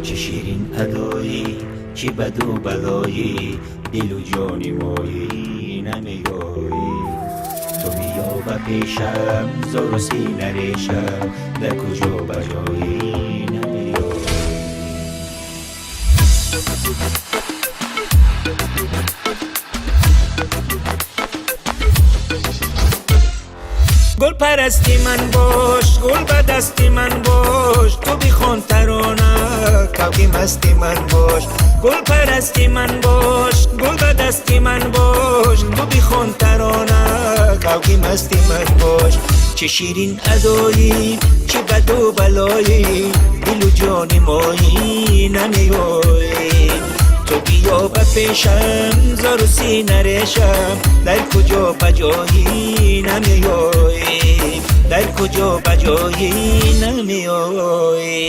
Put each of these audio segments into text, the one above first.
Чӣ ширин адоӣ, чӣ баду балоӣ, дилу ҷони моӣ намеоӣ. Ту биё ба пешам, зору сина решам, дар куҷо ба ҷоӣ намеоӣ. Гул парасти ман бош, гул ба дасти ман бош, ту бихон тарона, кавки масти ман бош. Гул парасти ман бош, гул ба дасти ман бош, ту бихон тарона, кавки масти ман бош. Чӣ ширин адоӣ, чӣ баду балоӣ, дилу ҷони моӣ намеоӣ. Ту биё ба пешам, зору сина решам, дар куҷо ба ҷоӣ намеоӣ, дар куҷо ба ҷоӣ намеоӣ.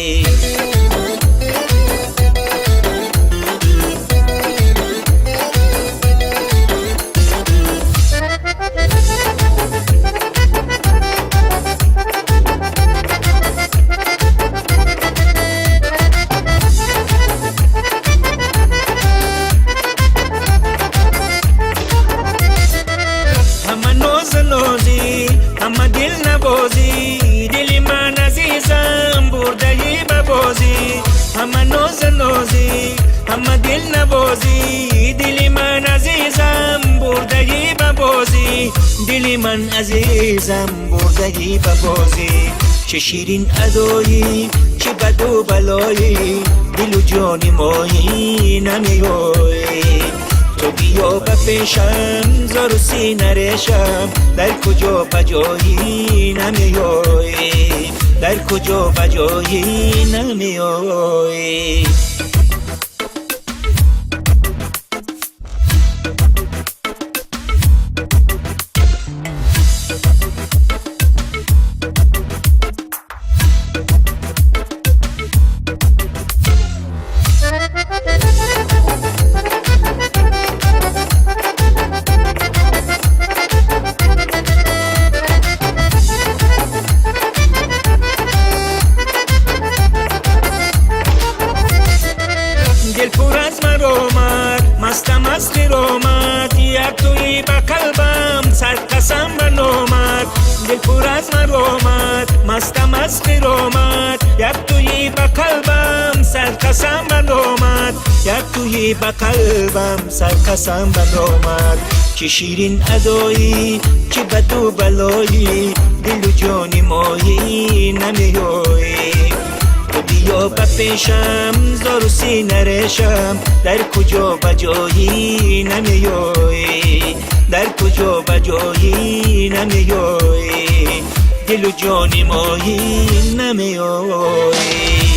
Ҳама нозу нозӣ, ҳама дилнавозӣ, дили ман азизам бурдаӣ ба бозӣ. Ҳама нозу нозӣ, ҳама дилнавозӣ, дили ман азизам бурдаӣ ба бозӣ, дили ман азизам бурдаӣ ба бозӣ. Чӣ ширин адоӣ, чӣ баду балоӣ, дилу ҷони моӣ намеоӣ. Ту биё ба пешам, зору сина решам, дар куҷо ба ҷоӣ намеоӣ, дар куҷо ба ҷоӣ намеоӣ. Дил пур аз маромат, мастам аз хиромат, як туӣ ба қалбам сад қасам ба номат. Дил пур аз маромат, мастам аз хиромат, як туӣ ба қалбам сад қасам ба номат, як туӣ ба қалбам сад қасам ба номат. Чӣ ширин адоӣ, чӣ баду балоӣ, дилу ҷони моӣ намеоӣ. Ту биё ба пешам, зору сина решам, дар куҷо ба ҷоӣ намеоӣ, дар куҷо ба ҷоӣ намеоӣ, дилу ҷони моӣ намеоӣ.